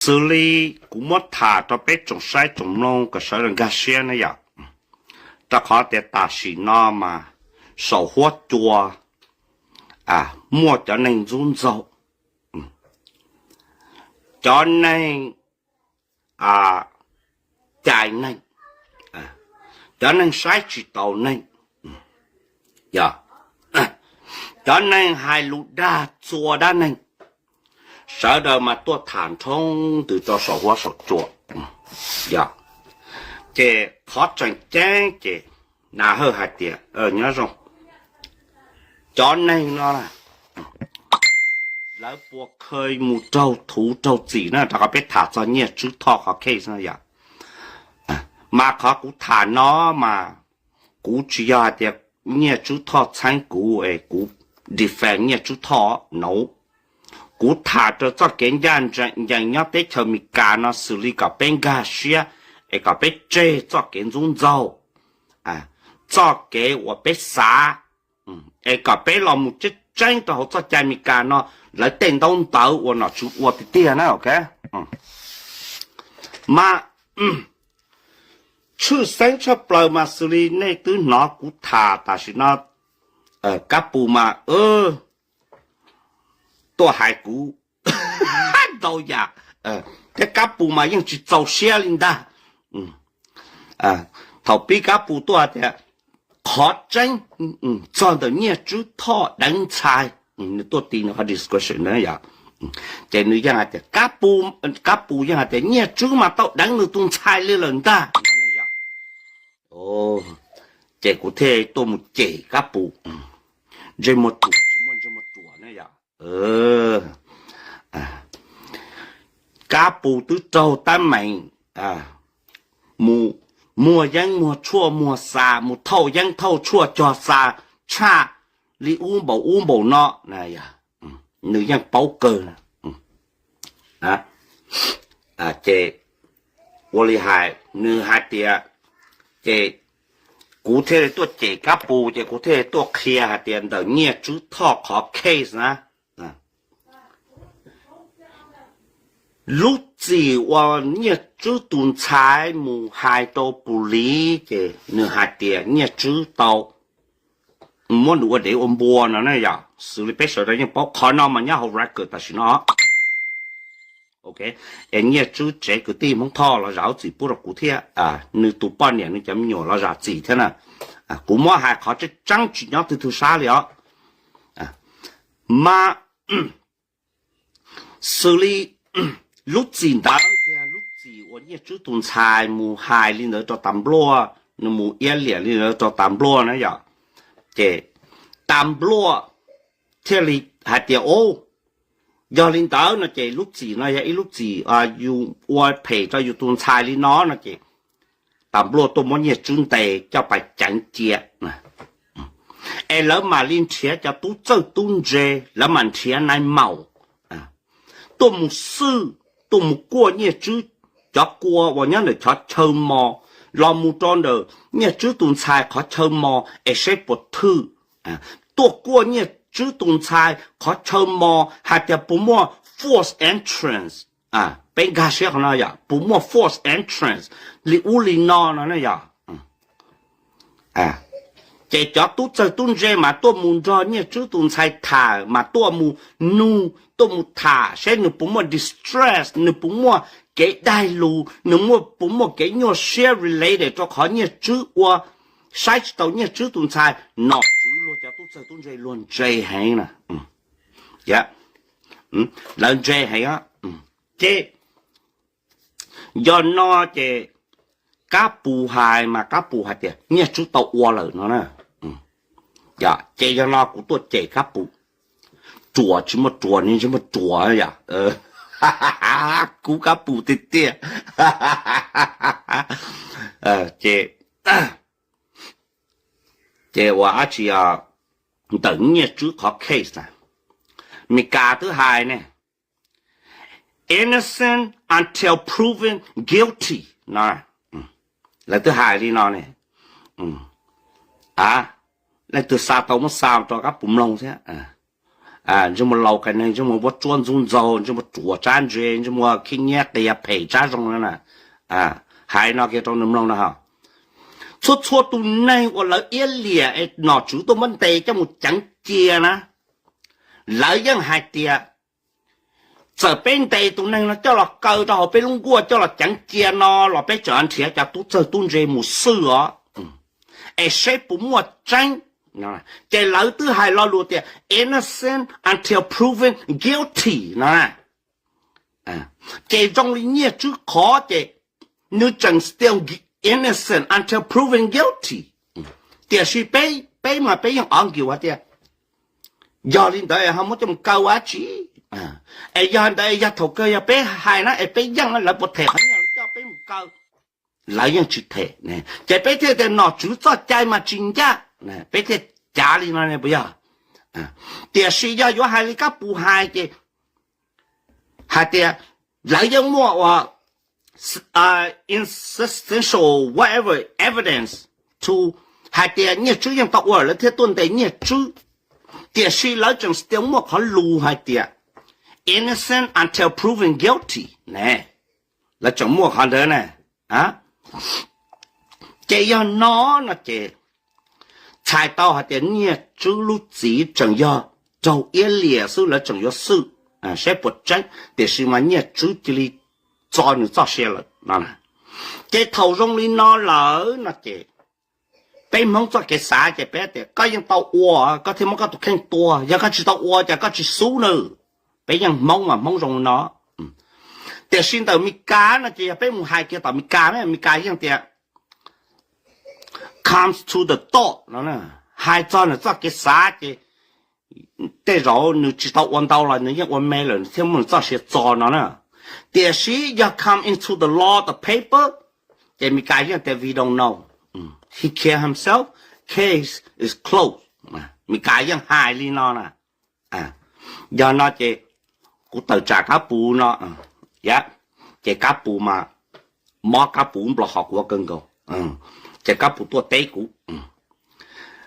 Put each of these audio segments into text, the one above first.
Xws li kuv muab tham rau peb tsoom saib tsoom mloog kom sawv daws nkag siab na yom, rau qhov tias tam sim no mas saum huab cua muaj cov neeg ntxub ntxaug, cov neeg cais neeg, cov neeg saib tsis taus neeg, cov neeg hais lus dag txua dab neeg, sawv daws mas tuaj tham nrhoob ntws rau saum huab saum cua. Ces qhov tseem ceeb ces nas hawj hais tias nyob zoo, cov neeg no lawv puas kheev mus raug thuv raug txim na, rau qhov peb tham txog Nyiaj Tswb Thoj qhov case no yom. Mas qhov kuv tham no mas kuv tsis yog hais tias Nyiaj Tswb Thoj txheeb kuv es kuv defend Nyiaj Tswb Thoj no. Kuv tham rau txoj kev ncaj ncees nyob teb chaws Amelikas no xws li kom peb nkag siab es kom peb tseg txoj kev ntxub ntxaug, txoj kev uas peb xav, es kom peb los mus tseeb tseeb rau hauv txoj cai Amelikas no, lawv tej ntaub ntawv uas nom tswv ua tiag tiag na, ok. Mas tshwj xeeb tshaj plaws mas xws li nej twb hnov kuv tham tam sim no, Kab Pus mas tuaj hais kuv ntau yam, thiab Kab Pus mas yeej tsis txaus siab li ntag. Thaum pib Kab Pus tuaj tias qhov tseeb txog ntawm Nyiaj Tswb Thoj deev ntxhais, nws tuaj ti nws qhov discussion na yom, ces nws yeej hais tias Kab Pus, Kab Pus yeej hais tias Nyiaj Tswb mas tau deev nws tus ntxhais li lawm ntag. Ces kuv thiaj tuaj mus cem Kab Pus, ntsej muag ruam tsis muaj ntsej muag ruam na yom. Kab Pus twb raug tab meeg mus muag yeeb muag tshuaj muag xa, mus thauj yeeb thauj tshuaj cog xa tshaj li ub npaum ub npaum no, nws yeej paub kawg. Ces ua li hais nws hais tias, ces kuv thiaj li tuaj cem Kab Pus, ces kuv thiaj li tuaj qhia hais tias ntawm Nyiaj Tswb Thoj qhov case na, lub txim uas Nyiaj Tswb tus ntxhais mus hais rau pus liv ces nws hais tias Nyiaj Tswb tau muab nws ua dev ua npua no na yom. Xws li peb sawv daws yeej paub qhov no mas nyob hauv record tam sim no. Es Nyiaj Tswb tsev kwv tij Hmoob Thoj los zam lub txim pub rau kuv thiab, nws tus poj niam nws cov me nyuam los zam txim thiab na. Kuv muab hais qhov tseeb tseeb tsis nyob twg twg sab li os. Mas xws li lub txim ntawd, lub txim uas Nyiaj Tswb tus ntxhais mus hais li ntawd rau tas npluaj, nws mus iab liam li ntawd rau tas npluaj na yom, ces tas npluaj thiaj li hais tias, o, yog li ntawd no ces lub txim no yog ib lub txim yus ua phem rau yus tus ntxhais li no no ces tas npluaj tuaj muab Nyiaj Tswb ntes coj pais ceev cia. Es lawv mam li nrhiav cov tub txawj tub ntse, lawv mam nrhiav nai maum tuaj mus xwj, tuaj mus kuaj Nyiaj Tswb cov kua uas nyob ntawm cov chaw mos los mus rau ntawm Nyiaj Tswb tus ntxhais qhov chaw mos es seb puas thwj. Tuaj kuaj Nyiaj Tswb tus ntxhais qhov chaw mos hais tias puas muaj forced entrance. Peb nkag siab qhov no yom, puas muaj forced entrance li ub li no no na yom. Ces cov tub txawg tub ntse mas tuaj mus nrog Nyiaj Tswb tus ntxhais tham, mas tuaj mus nug, tuaj mus tham seb nws puas muaj distress, nws puas muaj kev daig lus, nws puas muaj kev nyuaj siab related rau qhov Nyiaj Tswb ua, saib tsis taus Nyiaj Tswb tus ntxhais. Nom tswv luag cov tub txawg tub ntse luag ntse heev na. Lawv ntse heev. Ces yog no ces Kab Pus hais mas Kab Pus hais tias Nyiaj Tswb tau ua lawm no na. Ces yog no kuv tuaj cem Kab Pus, ruam tsis muaj ruam ni, tsis muaj ruam yom. Kub Kab Pus tiag tiag. Ces, ces ua dab tsi, ntawm Nyiaj Tswb qhov case na, Meskas twb hais ne, innocent until proven guilty no. Lawv twb hais li no ne. Leej twg xa tau muab xa rau Kab Pus mloog thiab. Ntsej muag laus qias neeg, ntsej muag vuab tsuab ntxub ntxaug, ntsej muag ruam tsab ntse, ntsej muag khib nyiab qias phem tsab zoo no na. Hais no kiag rau nws mloog no ho. Txhua txhua tus neeg uas lawv iab liam es nom tswv tuaj muab ntes coj mus ceev cia na, lawv yeej hais tias txawm peb ntes tus neeg no coj los kaw rau hauv peb lub nkuaj coj los ceev cia no los peb tseem nrhiav cov tub txawg tub ntse mus xwj os, es seb puas muaj tseeb. Ces lawv twb hais lo lus tias innocent until proven guilty no. Ces zoo li Nyiaj Tswb qhov ces nws tseem still innocent until proven guilty. Tiam sis peb, peb mas peb yeej argue hais tias yog li ntawd ho muab coj mus kaw ua dab tsi? Es yog ntawd yog thaum kawg yog peb hais na es peb yeej na, lawv puas them qhov nyiaj coj peb mus kaw? Lawv yeej tsis them. Ces peb thiaj tias nom tswv txoj cai mas tsis ncaj, peb thiaj cav li no ne puas yog? Tiam sis yog yuav hais li Kab Pus hais ces hais tias lawv yeej muaj ua insubstantial whatever evidence to hais tias Nyiaj Tswb yeej tau ua lawv thiaj tuaj ntes Nyiaj Tswb. Tiam sis lawv tseem still muaj qhov lus hais tias innocent until proven guilty ne. Lawv tseem muaj qhov ntawd na. Ces yog no no ces txhais tau hais tias Nyiaj Tswb lub txim tseem yog raug iab liam xwb, lawv tseem yuav xwj saib puas tseeb, tiam sis mas Nyiaj Tswb cia li txo nws txoj sia lawm no. Ces thaum zoo li no lawm no ces peb Hmoob txoj kev xav ces peb tias koj yeej tau ua koj thiaj muab koj tus kheej tua, yog koj tsis tau ua ces koj tsis xub nws. Peb yeej Hmoob mas Hmoob zoo li no. Tiam sis ntawm Mes Kas no ces yog peb mus hais kiag tom Mes Kas, Mes Kas yeej tias comes to the thought no, hais txog nws txoj kev xav ces tej zaum nws tsis tau ua ntau los nws yeej ua me lawm nws thiaj muab nws txoj sia txo no na. Tiam sis yog come into the law, the paper, ces Mes Kas yeej tias we don't know, he kill himself, case is closed. Mes Kas yeej hais li no na. Yog no ces kuv tawm tsam Kab Pus no, ces Kab Pus mas mob Kab Pus nplo hov kuav kawg nkaus. Ces Kab Pus tuaj teb kuv,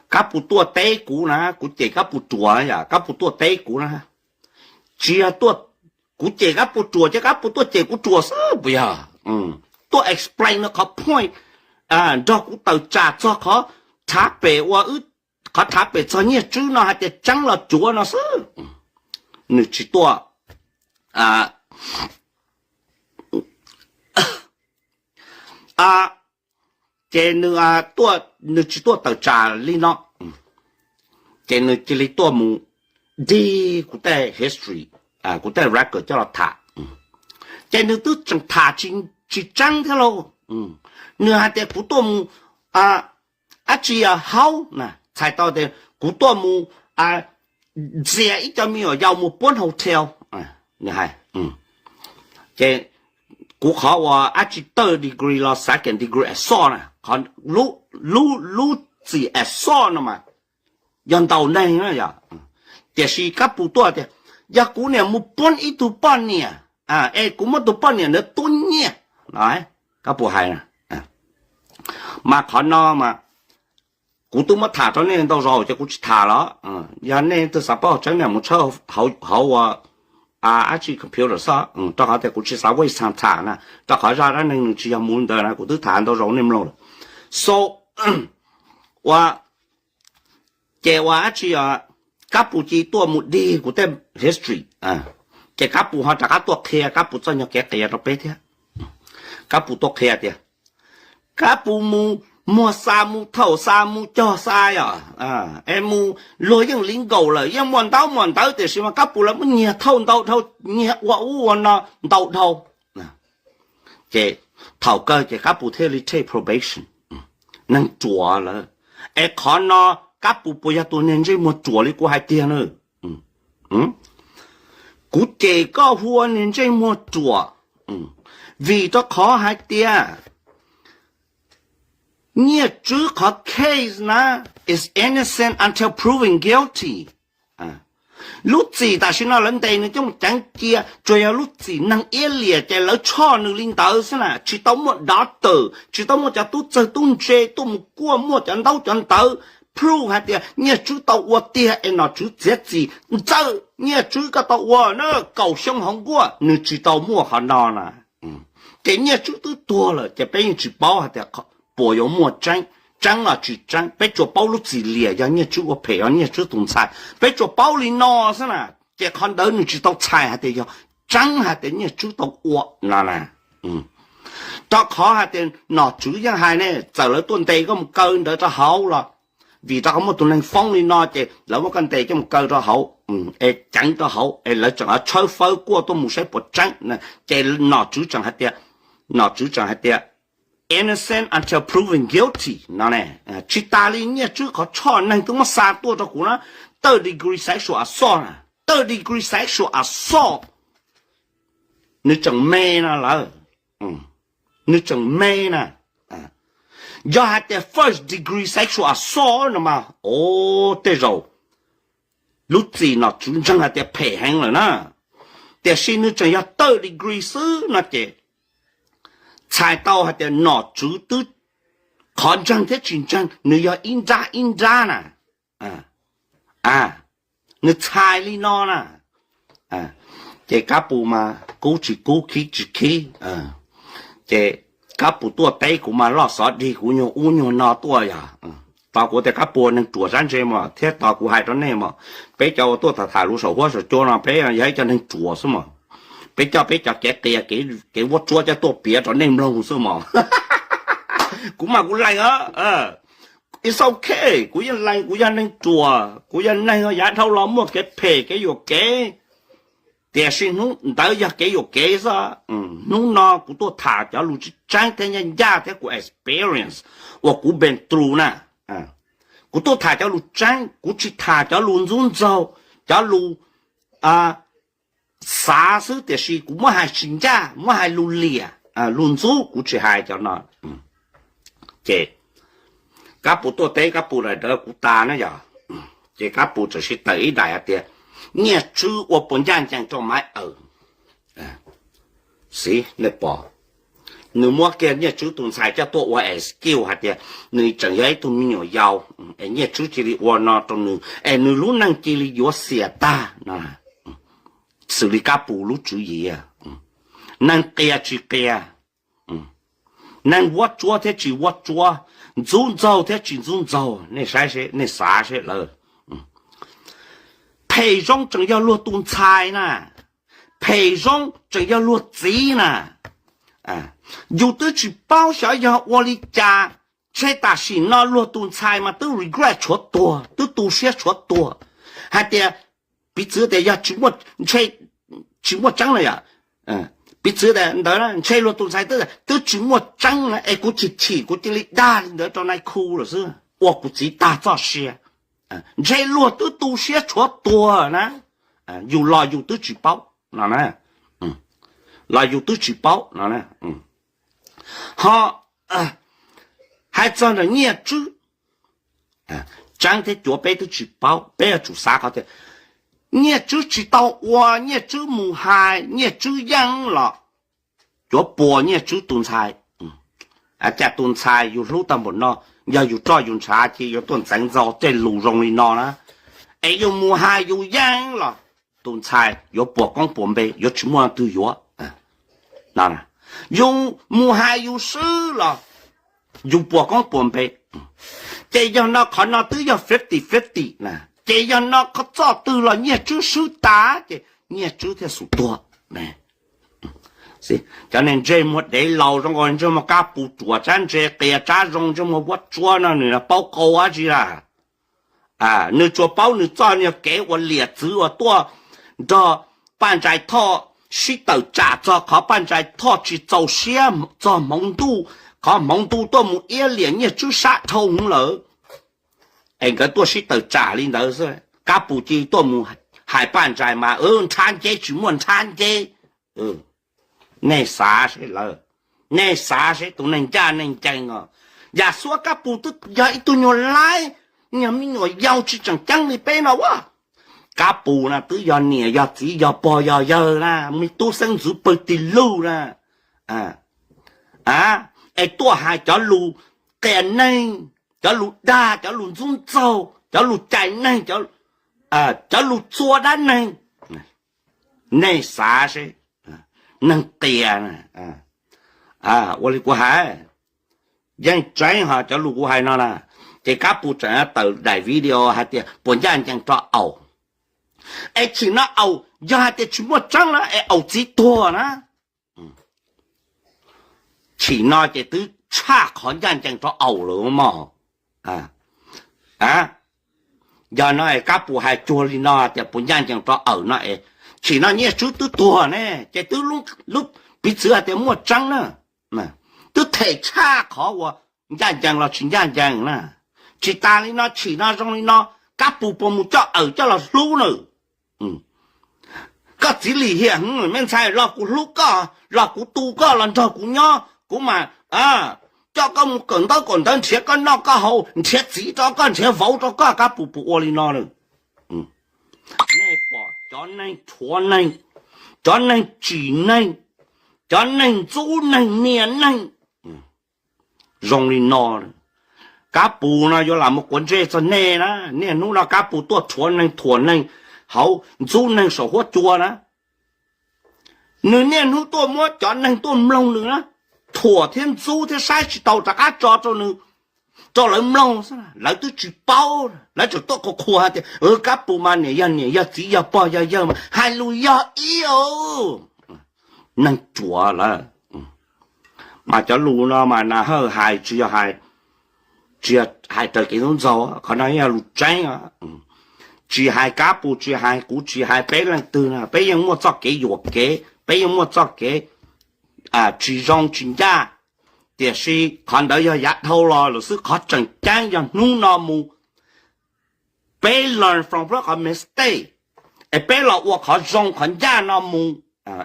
Kab Pus tuaj teb kuv na, kuv cem Kab Pus ruam yom, Kab Pus tuaj teb kuv na. Tsis yog tuaj, kuv cem Kab Pus ruam ces Kab Pus tuaj cem kuv ruam xwb puas yog? Tuaj explain no qhov point, nrog kuv tawm tsam txog qhov rhav pem ua, qhov rhav pem txog Nyiaj Tswb no hais tias tseeb los cuav no xwb. Nws tsis tuaj, ces nws, nws tsis tuaj tawm tsam li no, ces nws cia li tuaj mus dig kuv tej history, kuv tej record coj los tham. Ces nws twb tseem tham tsis tseeb thiab lauj. Nws hais tias kuv tuaj mus dab tsi haub na, txhais tau tias kuv tuaj mus ntxias ib co me nyuam yaus mus puab hotel. Nws hais, ces kuv qhov uas dab tsi third degree los second degree assault na, lub txim assault no mas yog ntaus neeg na yom. Tiam sis Kab Pus tuaj tias yog kuv niam mus puab ib tug poj niam, es kuv muab tus poj niam ntawd tub nyiaj no, Kab Pus hais na. Mas qhov no mas kuv twb muab tham rau nej ntau zaus ces kuv tsis tham los, yog nej twg xav paub tseeb nej mus tshawb hauv ua dab tsi computer xwb, rau qhov tias kuv tsis xav waste time tham na, rau qhov zaj dab neeg nws tsis yog mus ntawd na, kuv twb tham ntau zaus nej mloog lawm. So ua ces ua dab tsi, Kab Pus cia li tuaj mus dig kuv tej history, ces Kab Pus ho rov qab tuaj qhia Kab Pus txoj nyuag kev qias rau peb thiab. Kab Pus tuaj qhia tias Kab Pus mus muag xa mus thauj xa mus cog xa yom, es mus luag yeej li nkaus lawm, yeej muaj ntaub muaj ntawv tiam sis mas Kab Pus lawv muab nyiag thauj ntau dhau, nyiag ua ub ua no ntau dhau. Ces thaum kawg ces Kab Pus thiaj li take probation, neeg ruam lawm. Es qhov no Kab Pus puas yog tus niag ntsej muag ruam li kuv hais tiag na? Kuv cem koj hu ua niag ntsej muag ruam vim rau qhov hais tias Nyiaj Tswb qhov case na is innocent until proven guilty. Lub txim tam sim no lawv ntes nws coj mus ceev cia, tsuas yog lub txim neeg iab liam ces lawv tshoj nws li ntawd xwb na, tsis tau muaj doctor, tsis tau muaj cov tub txawg tub ntse tuaj mus kuaj muaj cov ntaub cov ntawv proof hais tias Nyiaj Tswb tau ua tiag es nom tswv txiav txim, Ntxawm, Nyiaj Tswb koj tau ua na kaum xyoo hauv nkuaj, nws tsis tau muaj qhov no na. Ces Nyiaj Tswb twb tuag lawm ces peb yeej tsis paub hais tias puas yuav muaj tseeb, tseeb los tsis tseeb, peb tsuas paub lub txim liam yog Nyiaj Tswb ua phem rau Nyiaj Tswb tus ntxhais, peb tsuas paub li no xwb na. Ces qhov ntawd nws tsis tau txhais hais tias yog tseeb hais tias Nyiaj Tswb tau ua no na. Rau qhov hais tias nom tswv yeej hais ne, txawm lawv tuaj ntes koj mus kaw ntawd rau hauv los, vim rau qhov muaj tus neeg foob li no ces lawv muab koj ntes coj mus kaw rau hauv, es ceev rau hauv es lawv tseem tshawb fawb kuaj tuaj mus saib puas tseeb. Ces nom tswv tseem hais tias, nom tswv tseem hais tias innocent until proven guilty no ne. Tsis tas li Nyiaj Tswb qhov choj neeg twb muab xa tuaj rau kuv na, third degree sexual assault na, third degree sexual assault, nws tseem me na lawm, nws tseem me na. Yog hais tias first degree sexual assault no mas, o, tej zaum lub txim nom tswv ntseeg hais tias phem heev lawm na, tiam sis nws tseem yog third degree xwb no ces txhais tau hais tias nom tswv twb, qhov ntseeg thiab tsis ntseeg nws yog ib nrab ib nrab na. Nws txhais li no na. Ces Kab Pus mas kub tsis kub khib tsis khib, ces Kab Pus tuaj teb kuv mas loj xov dig kuv nyuag ub nyuag no tuaj yog. Tos kuv tias Kab Pus neeg ruam sab ntse mas thiab tos kuv hais rau nej mas, peb cov uas tuaj tham tham lus saum huab saum cua no peb yog ib co neeg ruam xwb mas, peb coj peb cov kev qias kev vuab tsuab coj tuaj piav rau nej mloog xwb mas. Kuv mas kuv lees, it's okay, kuv yeej lees, kuv yog neeg ruam, kuv yog neeg yav dhau los muaj kev phem kev yuam kev, tiam sis hnub ntawd yog kev yuam kev xwb. Hnub no kuv tuaj tham cov lus tseeb tseeb thiab ncaj ncaj thiab kuv experience uas kuv been through na. Kuv tuaj tham cov lus tseeb, kuv tsis tham cov lus ntxub ntxaug, cov lus xav xwb, tiam sis kuv muab hais tsis ncaj, muab hais lus liam lus ntxub, kuv tsis hais cov no. Ces Kab Pus tuaj teb Kab Pus daim ntawd kuv tas na yog, ces Kab Pus txawm sib tawm ib daim hais tias, Nyiaj Tswb ua puas ncaj ncees rau Maiv Awm? Xib, nej pom, nws muab kiag Nyiaj Tswb tus ntxhais coj tuaj ua excuse hais tias nws tseem yog ib tug me nyuam yaus, es Nyiaj Tswb cia li ua no rau nws es nws lub neej cia li yuav xiam tag no. Xws li Kab Pus lub tswv yim, neeg qias tsis qias, neeg vuab tsuab thiab tsis vuab tsuab, ntxub ntxaug thiab tsis ntxub ntxaug, nej saib seb, nej xav seb lawm. Phem zoo tseem yog luag tus ntxhais na, phem zoo tseem yog luag txiv na. Yus twb tsis paub xyov yog ua li cas, ntshe tam sim no luag tus ntxhais mas twb regret tshuav tuag, twb tu siab tshuav tuag, hais tias, piv txwv tias yog tsis muaj, ntshe tsis muaj tseeb na yom, piv txwv tias ntawd ntshe luag tus ntxhais twb, twb tsis muaj tseeb na es kuv chim chim kuv cia li dag li ntawd rau nai khu lawm xwb ua kuv txiv tag txoj sia. Ntshe luag twb tu siab tshuav tuag na, yus los yus twb tsis paub no, los yus twb tsis paub no. Ho hais txog ntawm Nyiaj Tswb, tseeb thiab cuav peb twb tsis paub, peb yuav tsum xav qhov tias Nyiaj Tswb tsis tau ua, Nyiaj Tswb mus hais, Nyiaj Tswb yeej los, cuav puas Nyiaj Tswb tus ntxhais. Cas tus ntxhais yus hlub tag npaum no, yog yus roj yus ntshav ces yuav tuaj ntxeev ntxaug tej lus zoo li no na, es yus mus hais yus yeej los, tus ntxhais yuav puas koob puas npe, yuav tsis muaj leej twg yuav. Yus mus hais yus swb los yus puas koob puas npe. Ces yog no qhov no twb yog fifty fifty na, ces yog no qhov txoj twg los Nyiaj Tswb swb tas ces Nyiaj Tswb thiaj xum tuag. Cov neeg ntsej muag dev laus zoo nkaus ntsej muag Kab Pus ruam tsab ntse qias tsab zoo ntsej muag vuab tsuab no nws paub qau dab tsi lawm? Nws tsuas paub nws txoj niag kev ua liam txwv uas tuaj nrog Paj Ntsais Thoj sib tawm tsam txog qhov Paj Ntsais Thoj tsis txaus siab txog hmoov ntuj, qhov hmoov ntuj tuaj mus iab liam Nyiaj Tswb sab dhau hwv lawm. Es nkawd tuaj sib tawm tsam li ntawd xwb, Kab Pus cia li tuaj mus hais Paj Ntsais mas nrhab nceb tsis muaj nrhab nceb. Nej xav seb lawm, nej xav seb tus neeg ncaj neeg ncees os. Yam Xuab Kab Pus twb yog ib tug nyuag laib, nyuag me nyuam yaus tsis tseem ceeb li peb no a. Kab Pus na twb yog niam yog txiv yog pog yog yawg na, me tub xeeb ntxwv pawg tis luj na, es tuaj hais cov lus qias neeg, cov lus dag, cov lus ntxub ntxaug, cov lus cais neeg, cov lus txua dab neeg. Nej xav seb, neeg qias, ua li kuv hais, yeej tseeb ho cov lus kuv hais no na. Ces Kab Pus tseem tawm daim video hais tias puas ncaj ncees rau Aus. Es chim no Aus yog hais tias tsis muaj tseeb na es Aus txiv tuag na. Chim no ces twb tshaj qhov ncaj ncees rau Aus lawm mog. Yog no es Kab Pus hais cuag li no tias puas ncaj ncees rau Aus no es, chim no Nyiaj Tswb twb tuag ne, ces twb lub piv txwv hais tias muaj tseeb na, twb them tshaj qhov uas ncaj ncees los tsis ncaj ncees na. Tsis tas li no, chim no zoo li no, Kab Pus puas mus coj Aus coj los hlub na? Koj txiv lim hiam heev me ntxhais, los kuv hlub koj, los kuv tu koj los nrog kuv nyob, kuv mam coj koj mus kawm ntaub kawm ntawv nrhiav koj noj koj haus, nrhiav txiv rau koj, nrhiav vauv rau koj. Kab Pus puas ua li no na? Nej pom cov neeg rhuav neeg, cov neeg tsim neeg, cov neeg ntxub neeg nias neeg zoo li no, Kab Pus no yuav lam mus quav ntsej txog nej na. Niaj hnub no Kab Pus tuaj rhuav neeg thuam neeg hauv, ntxub neeg saum huab cua na. Nws niaj hnub tuaj muab cov neeg tuaj mloog nws na, thuam thiab ntxub thiab saib tsis taus rov qab tso rau nws, rau lawv mloog xwb, lawv twb tsis paub, lawv tseem tuaj qhuas qhuas hais tias Kab Pus mas niam yog niam, yog txiv yog pog, yog yawg mas hais lus yog ib os. Neeg ruam lawm. Mas cov lus no mas Nas Hawj hais tsis yog hais, tsis yog hais raws kev ntxub ntxaug, qhov no yog lus tseeb. Tsis hais Kab Pus, tsis hais kuv, tsis hais peb leej twg na, peb yeej muaj txoj kev yuam kev, peb yeej muaj txoj kev tsis zoo tsis ncaj. Tiam sis qhov ntawd yog yav dhau los lawm xwb, qhov tseem ceeb yog hnub no mus peb learn from qhov mistake, es peb los ua qhov zoo qhov ncaj no mus,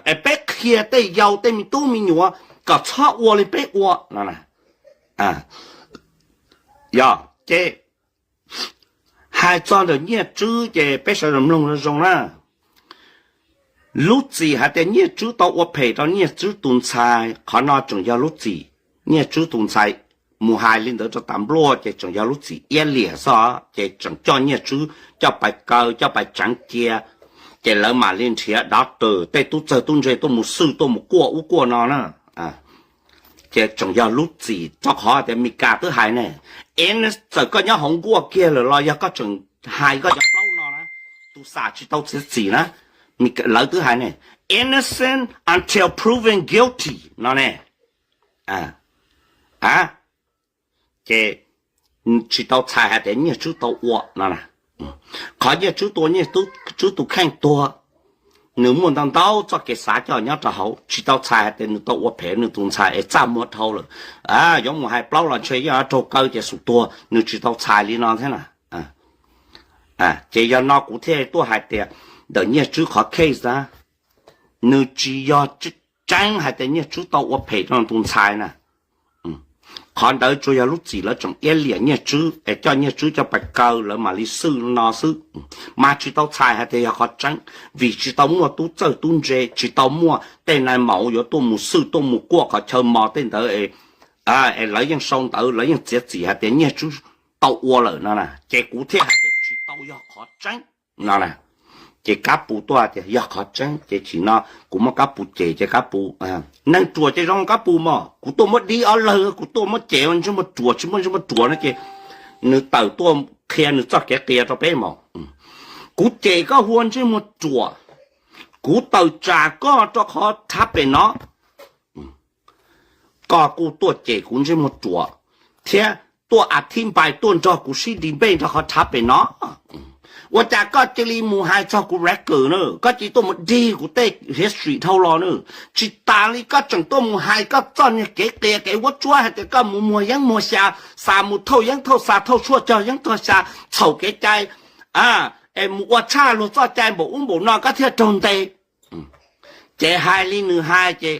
es peb qhia tej yau tej me tub me nyuam kom txhob ua li peb ua no. Yog ces hais txog ntawm Nyiaj Tswb ces peb sawv daws mloog zoo zoo na. Lub txim hais tias Nyiaj Tswb tau ua phem rau Nyiaj Tswb tus ntxhais, qhov no tseem yog lub txim. Nyiaj Tswb tus ntxhais mus hais li ntawd rau tas npluaj ces tseem yog lub txim iab liam xwb, ces tseem coj Nyiaj Tswb coj pais kaw coj pais tseev cia, ces lawv mam li nrhiav doctor tej tub txawg tub ntse tuaj mus xwj tuaj mus kuaj ub kuaj no na. Ces tseem yog lub txim rau qhov tias Mes Kas twb hais ne, txawm koj nyob hauv nkuaj kiag lawm los yog koj tseem hais koj cov plaub no na, tus xam tsis tau txiav txim na. Lawv twb hais ne, innocent until proven guilty no ne. Ces tsis tau txhais hais tias Nyiaj Tswb tau ua no. Qhov Nyiaj Tswb tua Nyiaj Tswb tus kheej tuag, nws muaj ntau ntau txoj kev xav coj nyob rau hauv, tsis tau txhais hais tias nws tau ua phem nws tus ntxhais es txaj muag dhau lawm. Yuav mus hais plaub los ntshe yeej raug kaw ces xum tuag, nws tsis tau txhais li no thiab na. Ces yog no kuv thiaj tuaj hais tias ntawm Nyiaj Tswb qhov case na, nws tsis yog tseeb hais tias Nyiaj Tswb tau ua phem rau tus ntxhais na. Qhov ntawd tsuas yog lub txim lawv tseem iab liam Nyiaj Tswb es coj Nyiaj Tswb coj pais kaw lawv mam li xwj no xwb, mas tsis tau txhais hais tias yog qhov tseeb, vim tsis tau muaj tub txawj tub ntse, tsis tau muaj tej nai maum yuav tuaj mus xwj tuaj mus kuaj qhov chaw mos tej ntawd es lawv yeej sau ntawv lawv yeej txiav txim hais tias Nyiaj Tswb tau ua lawm no na, ces kuv thiaj hais tias tsis tau yog qhov tseeb no na. Ces Kab Pus tuaj tias yog qhov tseeb, ces tsim no kuv muab Kab Pus cem ces Kab Pus, neeg ruam ces zoo Kab Pus mog, kuv tuaj muab dib ob lawg, kuv tuaj muab cem ntsej muag ruam tsis muaj ntsej muag ruam no ces nws tawm tuaj qhia nws txoj kev qhia rau peb mog. Kuv cem koj hu ua ntsej muag ruam, kuv tawm tsam koj rau qhov thav pem no, koj kuj tuaj cem kuv ntsej muag ruam thiab tuaj a thib npai tuaj nrog kuv sib debate nrog qhov thav pem no. Ua cas koj cia li mus hais txog kuv record na, koj cia li tuaj mus dig kuv tej history dhau los na. Tsis tas li koj tseem tuaj mus hais koj txoj niag kev qia kev vuab tsuab hais tias koj mus muag yeeb muag xya, xa mus thauj yeeb thauj xa thauj tshuaj cog yeeb thauj xya, txhaum kev cai, es mus ua tshaj luag txoj cai npaum ub npaum no koj thiaj raug ntes. Ces hais li nws hais ces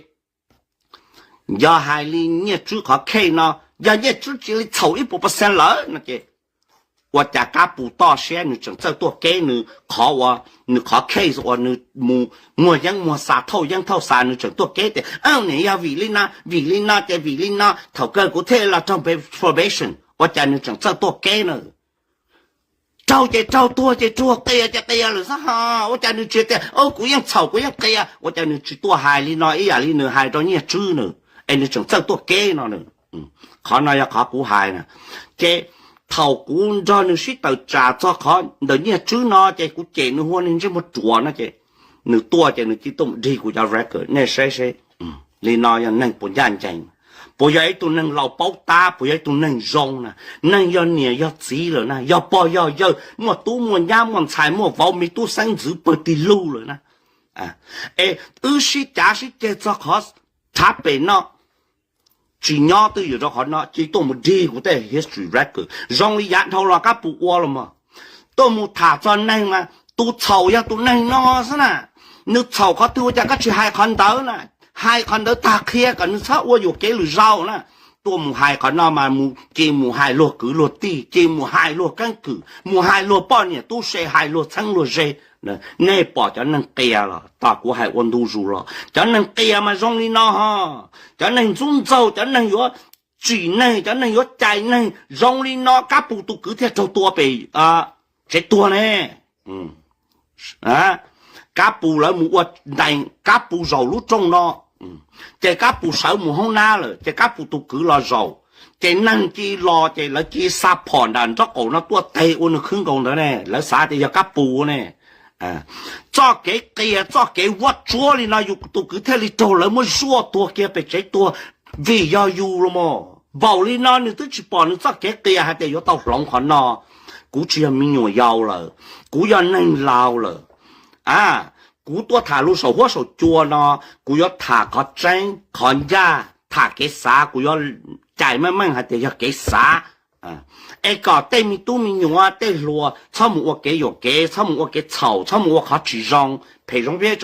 yog hais li Nyiaj Tswb qhov case no, yog Nyiaj Tswb cia li txhaum ib puas percent lawm no ces ua cas Kab Pus toj siab nws tseem txawj tuaj keb nws qhov ua, nws qhov case uas nws mus muag yeeb muag xa thauj yeeb thauj xa nws tseem tuaj keb tias niam yog vim li no vim li no ces vim li no thaum kawg kuv thiaj los raug probation. Ua cas nws tseem txawj tuaj kev na? Raug ces raug, tuag ces tuag, qias ces qias lawm xwb ho. Ua cas nws tsis tias, o, kuv yeej txhaum kuv yeej qias? Ua cas nws tsis tuaj hais li no ib yam li nws hais rau Nyiaj Tswb na, es nws tseem txawj tuaj kev no na? Qhov no yog qhov kuv hais na. Ces thaum kuv nrog nws sib tawm tsam txog qhov ntawm Nyiaj Tswb no ces kuv cem nws hu ua neeg ntsej muag ruam no ces nws tuaj ces nws cia tuaj mus dig kuv cov record, nej saib seb li no yog neeg puas ncaj ncees, puas yog ib tug neeg laus paub tab, puas yog ib tug neeg zoo na, neeg yog niam yog txiv lawm na, yog pog yog yawg, muaj tub muaj nyab muaj ntxhais muaj vauv, me tub xeeb ntxwv pawg tig lug lawm na. Es wb sib cav sib ceg txog qhov thav pem no, tsis nyob twj ywm rau qhov no, cia tuaj mus dig kuv tej history record. Zoo li yav dhau los Kab Pus ua los mas, tuaj mus tham txog neeg mas tus txhaum yog tus neeg no xwb na. Nws txhaum qhov twg ua cas koj tsis hais qhov ntawd na? Hais qhov ntawd tag qhia kom nws txhob ua yuam kev lwm zaus na. Tuaj mus hais qhov no mas mus cia mus hais luag kwv luag tij, cia mus hais luag keeb kwm, mus hais luag poj niam tub se, hais luag txheeb luag ze. Nej pom cov neeg qias los, tos kuv hais ua ntu zus los, cov neeg qias mas zoo li no ho. Cov neeg ntxub ntxaug, cov neeg yuav tsim neeg, cov neeg yuav cais neeg zoo li no, Kab Pus tus kwv thiaj raug tua pem tsev tuag ne. Kab Pus lawv mus ua ntees, Kab Pus zaum lub rooj no, ces Kab Pus sawv mus hoob nab lawm ces Kab Pus tus kwv los zaum, ces neeg cia los ces lawv cia xa phom nram nraub qaum no tuaj teg ua nws khwb nkaus ntawd ne, lawv xav tias yog Kab Pus ne. Txoj kev qias txoj kev vuab tsuab li no yus tus kwv thiaj li raug lawv muab zuaj tuag kiag pem tsev tuag, vim yog yus los mas. Npaum li no nws twb tsis pom nws txoj kev qias hais tias yuav tau hloov qhov no. Kuv tsis yog me nyuam yaus lawm, kuv yog neeg laus lawm. A, kuv tuaj tham lus saum huab saum cua no, kuv yuav tham qhov tseeb qhov ncaj, tham kev xav, kuv yuav cais meej meej hais tias yog kev xav. Es kom tej me tub me nyuam tej hluas txhob mus ua kev yuam kev, txhob mus ua kev txhaum, txhob mus ua qhov tsis zoo, phem zoo peb,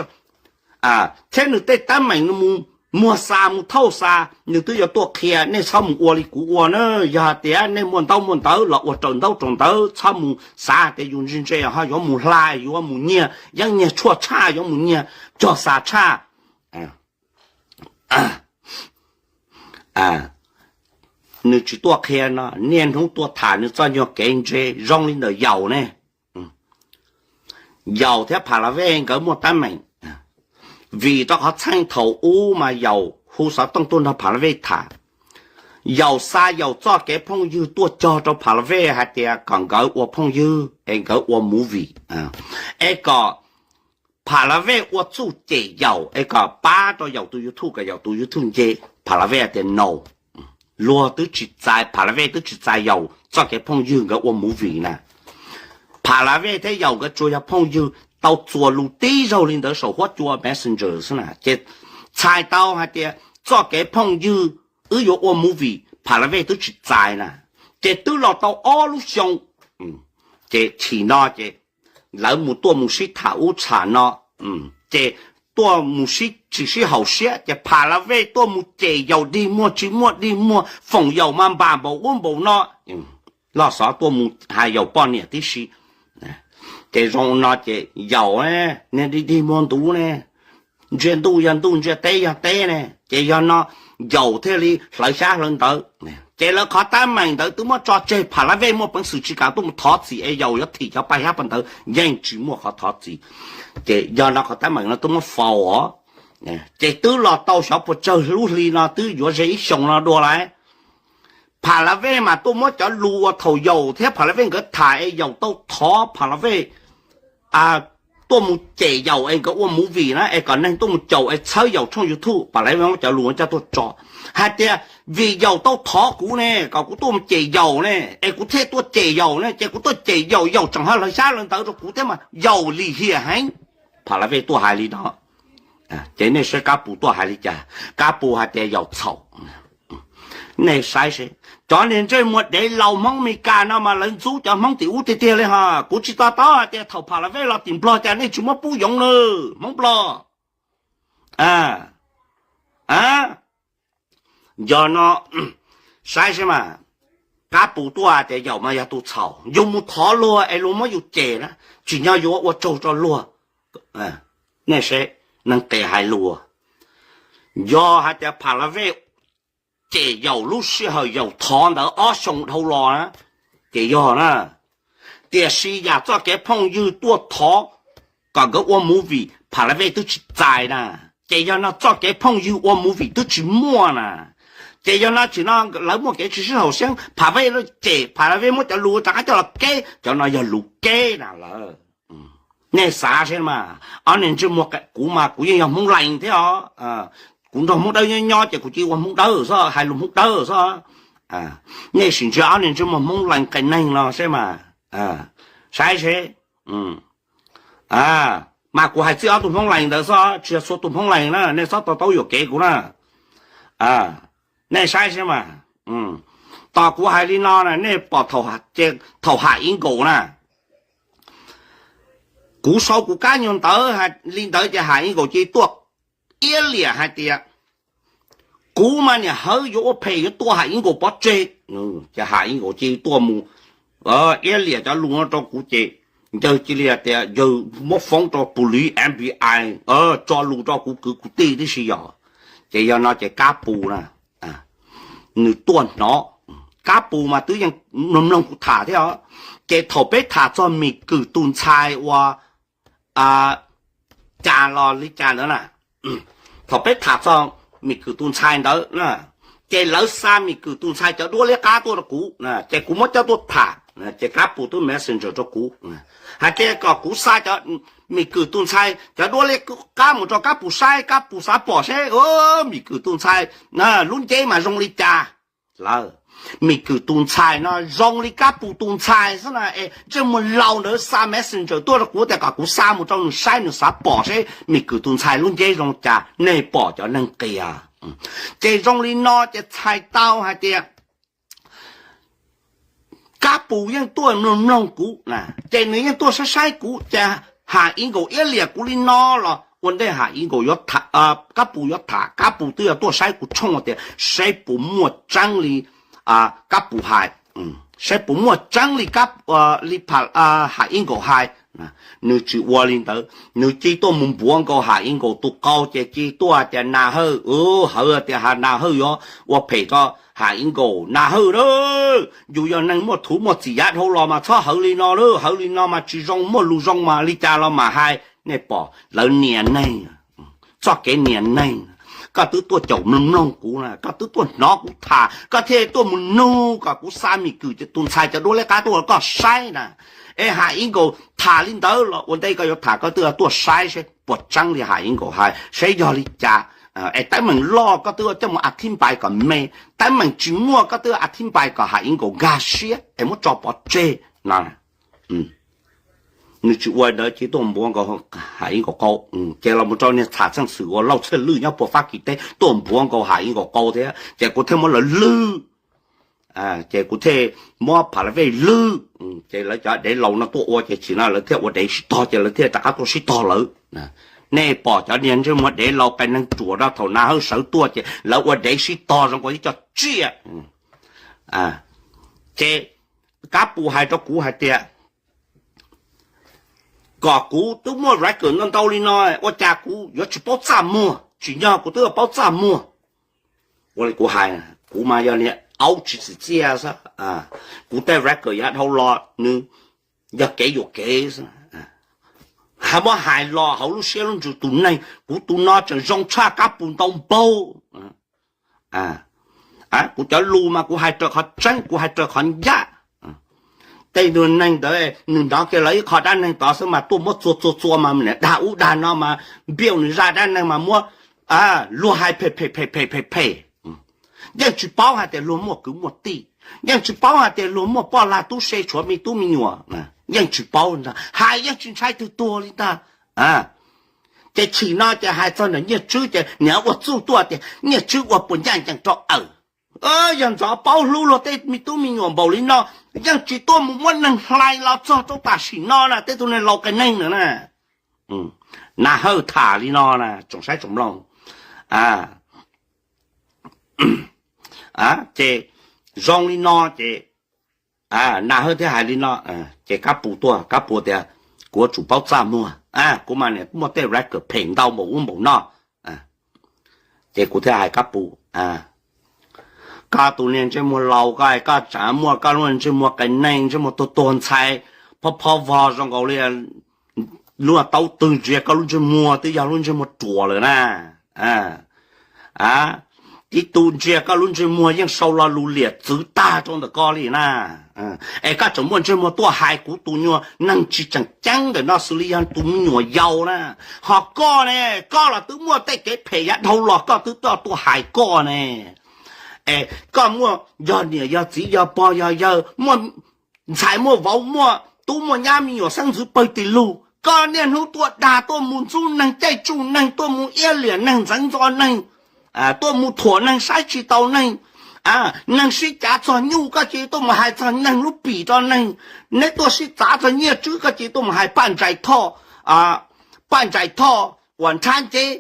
thiab nws tej teeb meem mus muag xa mus thauj xa, nws twb yuav tuaj qhia, nej txhob mus ua li kuv ua na. Yog hais tias nej muaj ntaub muaj ntawv los ua raws ntaub raws ntawv, txhob mus xav tias yus ntse ntse ho yuav mus hla, yuav mus nyiag yeeb nyiag tshuaj tshaj, yuav mus nyiag cog xa tshaj. Nws tsis tuaj qhia no, niaj hnub tuaj tham nws txoj nyuag kev ntse zoo li ntawm Yaus ne. Yaus thiab Pha La Vej nkawd muaj teeb meem, vim rau qhov txheej thaum ub mas Yaus hu xov tooj tuaj nrog Pha La Vej tham. Yaus xa Yaus txoj kev phooj ywg tuaj cog rau Pha La Vej hais tias kom nkawd ua phooj ywg es nkawd ua movie. Es kom Pha La Vej ua txuj cem Yaus es kom pab rau Yaus tus YouTube, kom Yaus tus YouTube nce. Pha La Vej hais tias no, luag twb tsis txais, Pha La Vej twb tsis txais Yaus txoj kev phooj ywg nkawd ua movie na. Pha La Vej thiab Yaus nkawd tsuas yog phooj ywg tau txuas lus tib zaug li ntawd saum huab cua Messenger xwb na, ces txhais tau hais tias txoj kev phooj ywg wb yuav ua movie Pha La Vej twb tsis txais na. Ces twb los tau ob lub xyoo, ces chim no ces lawv mus tuaj mus sib tham ub tham no, ces tuaj mus sib tsis sib haum siab, ces Pha La Vej tuaj mus cem Yaus dig muag tsis muaj dig muag, foom Yaus mas npam npaum ub npaum no. Loj Xov tuaj mus hais Yaus poj niam tib si. Ces zoo no ces Yaus niag dig dig muag ntuv ne, ntsia ntuj yog ntuj, ntsia teb yog teb ne, ces yog no Yaus thiaj li hlawv xyab hlawv ntawv. Ces lawv qhov teeb meem ntawd twb muab tso tseg, Pha La Vej muaj peev xwm tsis kam tuaj mus thov txim es Yaus yuav thim cov paj xyab paj ntawv yeej tsis muaj qhov thov txim. Ces yog no qhov teeb meem no twb muab faus os. Ces twb los tau xyov puas tsawg lub hli no, twb yuav ze ib xyoos no dua lawm. Pha La Vej mas tuaj muab cov lus uas thaum Yaus thiab Pha La Vej nkawd tham es Yaus tau thov Pha La Vej tuaj mus cem Yaus es nkawd ua movie na, es kom neeg tuaj mus caum es txhawb Yaus tshooj YouTube, Pha La Vej muab cov lus coj tuaj tso hais tias vim Yaus tau thov kuv ne, kom kuv tuaj mus cem Yaus ne, es kuv thiaj tuaj cem Yaus ne, ces kuv tuaj cem Yaus, Yaus tseem ho hlawv xyab hlawv ntawv rau kuv thiab mas Yaus lim hiam heev. Pha La Vej tuaj hais li no, ces nej saib Kab Pus tuaj hais li cas. Kab Pus hais tias Yaus txhaum. Nej saib seb, cov niag ntsej muag dev laus Hmoob Amelikas no mas lawv ntxub cov Hmoob tim ub tiag tiag li ho. Kuv tsis to taub hais tias thaum Pha La Vej los tim Nplog cas nej tsis muab pub yoov na, Hmoob Nplog. Yog no, saib seb mas, Kab Pus tuaj hais tias Yaus mas yog tus txhaum, yus mus thov luag es luag muab yus cem na, tsim nyog yuav ua tsaug rau luag. Nej seb, neeg qias hais lus, yog hais tias Pha La Vej ces yaum lub sij hawm yaum thov ntawd ob xyoo dhau los na, ces yog na. Tiam sis yam txoj kev phooj ywg tuaj thov kom nkawd ua movie Pha La Vej twb tsis txais na. Ces yog no txoj kev phooj ywg ua movie twb tsis muaj na. Ces yog no tsis no lawv muaj kev tsis sib haum xeeb, Pha La Vej cem, Pha La Vej muab cov lus rov qab coj los keb, cov no yog lus keb na lawm. Nej xav seb mas, ob niag ntsej muag, kuv mas kuv yeej yog Hmoob Lees thiab os. Kuv nrog Hmoob Dawb nyob nyob ces kuv cia ua Hmoob Dawb xwb, hais lus Hmoob Dawb xwb. Nej sim ntsia ob niag ntsej muag Hmoob Lees qias neeg no seb mas, saib seb. Mas kuv hais txij ob tug Hmoob Lees ntawd xwb, tsis yog txhua tus Hmoob Lees na, nej txhob tau taub yuam kev kuv na. Nej saib seb mas, tos kuv hais li no na, nej pom thaum Ham Ib Nkaus na, kuv sau kuv kab nyuag ntawv li ntawd ces Ham Ib Nkaus cia li tuaj iab liam hais tias, kuv mas niam hawv yuav ua phem yuav tua Ham Ib Nkaus pov tseg. Ces Ham Ib Nkaus cia li tuaj mus iab liam cov lus no rau kuv ces yawg cia li hais tias yawg muab foob rau pus lis F B I tso lus rau kuv kwv kuv tij tib si yog. Ces yog no ces Kab Pus na, nws tuaj hnov, Kab Pus mas twb yeej mloog mloog kuv tham thiab os. Ces thaum peb tham txog Mim Kwm tus ntxhais uas cas los li cas ntawd na, thaum peb tham txog Mim Kwm tus ntxhais ntawd na, ces lawv xa Mim Kwm tus ntxhais cov duab liab qab tuaj rau kuv, ces kuv muab coj tuaj tham, ces Kab Pus twb messenger rau kuv hais tias kom kuv xa cov Mim Kwm tus ntxhais cov duab liab qab mus rau Kab Pus saib, Kab Pus xav pom seb Mim Kwm tus ntxhais lub nceb mas zoo li cas. Lawm, Mim Kwm tus ntxhais no zoo li Kab Pus tus ntxhais xwb na. Es ntsej muag laus ntawd xa messenger tuaj rau kuv tias kom kuv xa mus rau nws saib, nws xav pom seb Mim Kwm tus ntxhais lub nceb zoo cas, nej pom cov neeg qias. Ces zoo li no ces txhais tau hais tias Kab Pus yeej tuaj mloog mloog kuv na, ces nws yeej tuaj saib saib kuv, ces Ham Ib Nkaus iab liam kuv li no los ua ntej Ham Ib Nkaus, Kab Pus yuav tham, Kab Pus twb yog tuaj saib kuv tshooj tias saib puas muaj tseeb li Kab Pus hais, saib puas muaj tseeb li, li Ham Ib Nkaus hais. Nws tsis ua li ntawd, nws cia li tuaj mus npuav nkaus Ham Ib Nkaus tus qau, ces cia li tuaj tias Nas Hawj, hawv tias Nas Hawj yuav ua phem rau Ham Ib Nkaus. Nas Hawj a, yus yog neeg muaj thuv muaj txim yav dhau los mas txhob hawv li no lawm, hawv li no mas tsis zoo, muaj lus zoo mas li cas los mas hais. Nej pom lawv nias neeg, txoj kev nias neeg. Koj twb tuaj caum mloog mloog kuv na, koj twb tuaj hnov kuv tham, koj thiaj tuaj mus nug kom kuv xa Mim Kwm tus ntxhais cov duab liab qab tuaj rau koj saib na. Es Ham Ib Nkaus tham li ntawd los ua ntej koj yuav tham koj twb tuaj saib seb puas tseeb li Ham Ib Nkaus hais, seb yog li cas. Es teeb meem loj koj twb coj mus a thib npais kom me, teeb meem tsis muaj koj twb a thib npais kom Ham Ib Nkaus nkag siab es muab tso pov tseg no. Nws tsis ua ntawd, cia li tuaj npuav nkaus Ham Ib Nkaus qau, ces los mus rau niag txham txheej xwm uas Lauj Txhiaj Lwj nyob puag Fab Kis teb tuaj npuav nkaus Ham Ib Nkaus qau thiab, ces kuv thiaj muab lawv lwb. Ces kuv thiaj muab Pham Las Vej lwb, ces lawv cov dev laus no tuaj ua ces tsim no lawv thiaj ua dev sib tog, ces lawv thiaj rov qab tuaj sib tog lawv. Nej pom cov niag ntsej muag dev laus qias neeg ruam no, thaum Nas Hawj sawv tuaj ces lawv ua dev sib tog zoo nkaus ib co tsiaj. Ces Kab Pus hais rau kuv hais tias kom kuv twb muaj record ntau ntau li no, ua cas kuv yuav tsis paub txaj muag? Tsim nyog kuv twb paub txaj muag. Ua li kuv hais, kuv mas yog niag aub tsis txim txiaj xwb. Kuv tej record yav dhau los nws yog kev yuam kev xwb. Hais muab hais los hauv lub siab lub ntsws tus neeg, kuv tus no tseem zoo tshaj Kab Pus ntau npaug. Kuv cov lus mas kuv hais raws qhov tseeb, kuv hais raws qhov ncaj. Tej tug neeg ntawd nws hnov kiag lawv ib qho dab neeg tod xwb mas tuaj muab txua txua txua mas niam dag ub dag no mas npiaj nws zaj dab neeg mas muab luag hais phem phem phem phem phem phem. Yeej tsis paub hais tias luag muaj kwv muaj tij, yeej tsis paub hais tias luag muaj poj lag tub se tshuav me tub me nyuam, yeej tsis paub, hais yeej tsis ntshai twg tuag li ntag. Ces chim no ces hais txog ntawm Nyiaj Tswb ces niam ua txuj tuaj tias Nyiaj Tswb ua puas ncaj ncees rau awm. Yog ntxov paub hlub luag tej me tub me nyuam npaum li no, yeej tsis tuaj mus muab neeg hlais los txog rau tam sim no na, tej tug neeg laus qias neeg na. Nas Hawj tham li no na, tsoom saib tsoom mloog. Ces zoo li no ces Nas Hawj thiaj hais li no, ces Kab Pus tuaj, Kab Pus tias kuv yuav tsum paub txaj muag, kuv mas niam muaj tej record phem ntau npaum ub npaum no. Ces kuv thiaj hais Kab Pus, Koj tus niag ntsej muag laus koj, koj tseem muaj koj lub ntsej muag qias neeg, ntsej muag tuag tuag ntxhais, phob phob vog zoo nkaus li lub taub twg ntsia koj lub ntsej muag twb yog lub ntsej muag ruam lawm na. Tib tug ntsia koj lub ntsej muag yeej sau lo lus liam txwv tag rau ntawm koj li na. Es koj tseem muaj ntsej muag tuaj hais kuv tus nyuag neeg tsis tseem ceeb ntawm no xws li yog tus me nyuam yaus na. Ho koj ne, koj los twb muaj tej kev phem yav dhau los koj twb tuaj hais koj ne. Es koj muaj yog niam yog txiv yog pog yog yawg, muaj ntxhais muaj vauv, muaj tub muaj nyab me nyuam xeeb ntxwv pawg tis lug, koj niaj hnub tuaj dag tuaj mus ntxub neeg caij tsuj neeg, tuaj mus iab liam neeg ntxeev ntxo neeg, tuaj mus thuam neeg saib tsis taus neeg. Neeg sib cav txog nyuj koj cia li tuaj mus hais txog neeg lub pim rau neeg. Neb tuaj sib txav txog Nyiaj Tswb koj cia li tuaj mus hais Paj Ntsais Thoj, Paj Ntsais Thoj uas nrhab nceb.